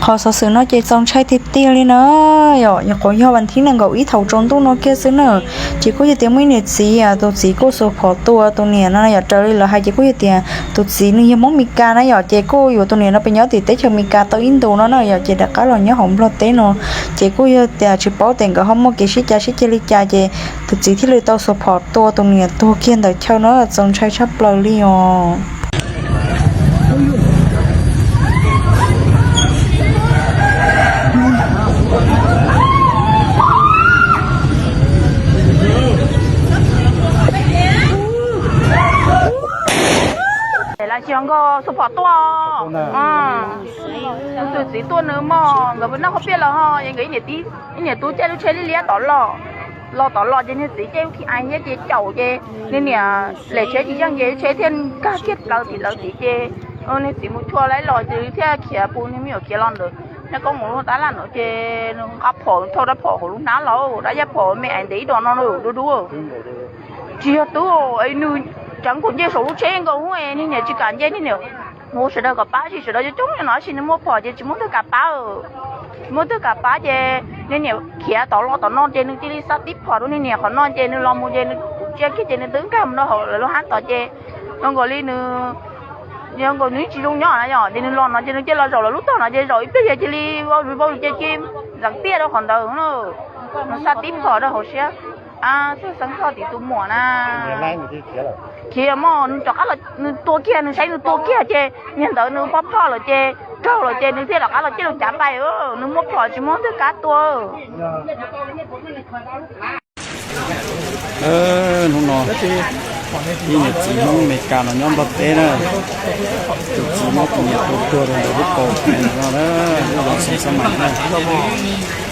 Qhov xov xwm no ces txaus ntshai tiag tiag li na. Yog nyuam qhuav yog vas thib nees nkaum ib thaum tsaus ntuj no kiag xwb na, ces kuj yog tias muaj ib niam txiv, tus txiv kuj xuas phom tua tus niam no yom. Raws li lawv hais ces kuj yog tias tus txiv nws yog Hmoob Mes Kas na yom, ces kuj yuav tus niam no pes nyob tim teb chaws Mes Kas tau ib ntus no na yom, ces rov qab los nyob hauv Nplog teb no. Ces kuj yog tias tsis paub tias nkawd ho muaj kev sib cav sib ceg li cas, ces tus txiv thiaj li tau xuas phom tua tus niam tuag kiag ntawm chaw no, txaus ntshai tshaj plaws li os. Lawv tsis yog nkawd xuas phom tuaj, tus txiv tuaj nws mog, nkawd noj qhov piaj los ho es nkawd ib niam tub caij lub tsheb liab liab tod los, los tod los ces niag txiv caij lub khi ai thiab ces caum ces niag niam lem tsheb tsis yeej ces lub tsheb thiaj nkag kiag plaws tim lawv tid ces niag txiv mus chua laib los ces thiaj khiav pus niag me nyuam khiav los ntawd, nyob koob mus lub tab laj no ces nws nqa phom thauj rab phom hauv lub hnab los, rab yaj phom me ais ntev ib do no dub dub. Tsis yog tub, nws tseev kaum ncej saum lub tsheb nkaus, niag niam tsis kam nce, niag niam hu sawv daws kom pab, tsis sawv daws coob coob no tab sis nws muaj phom ces tsis muaj twg kam pab. Tsis muaj twg kam pab ces niag niam khiav tod los tom no ces nws cia li xa tib phom rau niag niam qhov no ces nws los mus ces nws cia kiag ces nws twb nkag mus rau hauv lawv lub hab tod ces zoo nkaus li nws, zoo nkaus nws tsis zoo nyob na yom, ces nws los no ces nws cia los zaum lawv lub tog no ces zaum ib pliag ces cia li vau zus vau zus ces cia li ntxeev tiaj rau qhov ntawd na. Nws xa tib phom rau hauv siab, xeeb txheej txog tim tus muam na. Khiav mog, nws rov qab los, nws tua kiag, nws saib nws tua kiag ces niag ntawd nws pov phom lawm ces raug lawm ces nws thiaj rov qab los ciaj lus cav pais, nws muaj phom tsis muaj twg kam tua. Hnub no ib niam txiv Hmoob Amelikas no nyob Nplog teb na, tus txiv muab tus niam tua tuag rau ntawm lub kaus no, lub zos Xeev Xab Maim na.